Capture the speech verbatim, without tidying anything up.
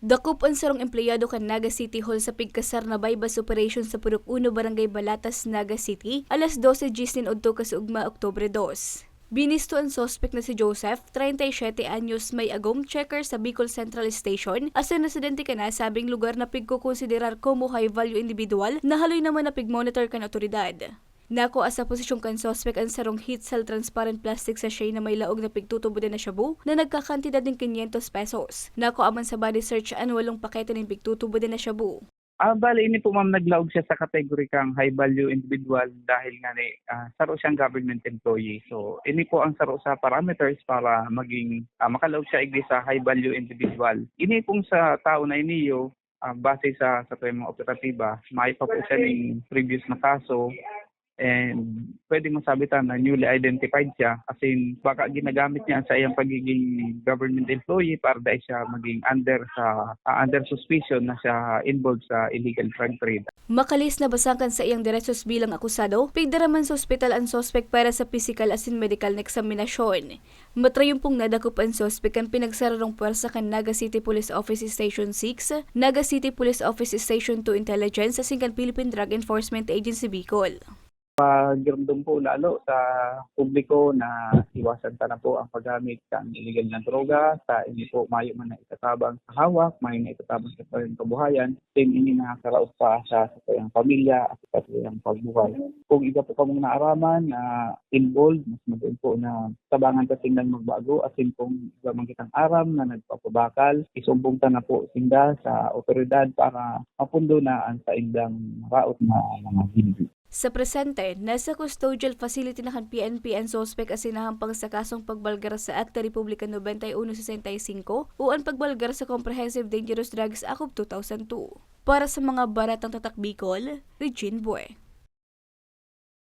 Dakop an sarong empleyado kan Naga City Hall sa pigkasar na buy-bust operation sa Purok Uno, Barangay Balatas, Naga City, alas dose diyes nin udto kasuugma, Oktubre dos. Binisto an suspek na si Joseph, treinta y siete anyos, may agom, checker sa Bicol Central Station, asin residente kan nasabing lugar na pigkokonsiderar komo high-value individual na haloy naman na pigmonitor kan awtoridad. Nakua sa posesyon kan suspek an sarong heat-sealed transparent plastic sachet na may laog na pigtutubodan na shabu na nagkakantidad nin quinientos pesos. Nakua man sa body search an walong pakete nin pigtutubodan na shabu. Ah, bale, ini po, ma'am, naglaog siya sa kategori kang high value individual dahil nga ni, ah, saro siyang government employee. So, ini po ang saro sa parameters para maging, ah, makalaog siya igdi sa high value individual. Ini pong sa tao na iniyo, ah, base sa, sa mga operatiba, may pa po siya ning previous na kaso. And pwede masabi ta na newly identified siya, as in, baka ginagamit niya sa iyang pagiging government employee para dai siya maging under sa, ah, under suspicion na siya involved sa illegal drug trade. Makalis na basang kan saiyang derechos bilang akusado, pigdaraman sa ospital an suspek para sa pisikal asin medikal na eksaminasyon. Matrayumpong nadakop an suspek kan pinagsararong pwersa kan Naga City Police Office Station six, Naga City Police Office Station two Intelligence asin kan Philippine Drug Enforcement Agency Bicol. Pagiromdom po lalo sa publiko na iwasan ta na po ang paggamit kan illegal na droga, ta ini po mayo man na itatabang sa hawak, mayo na itatabang sa saiyang kabuhayan, then ini nakakaraot pa sa, sa saiyang pamilya at sa saiyang pagbuhay. Kung iba po kamong naaraman na involved, mas magayon po na tabangan ta sindang magbago, asin kung iba man kitang aram na nagpapabakal, isumbong ta na po sinda sa otoridad para mapundo na ang saindang raot na mga ginhi. Sa presente, nasa custodial facility na kan P N P an suspek asin nahampang sa kasong pagbalgar sa Akta Republika noventa y uno sesenta y cinco o an pagbalgar sa Comprehensive Dangerous Drugs Act of two thousand two. Para sa mga baratang tatak Bicol, Regine Bue.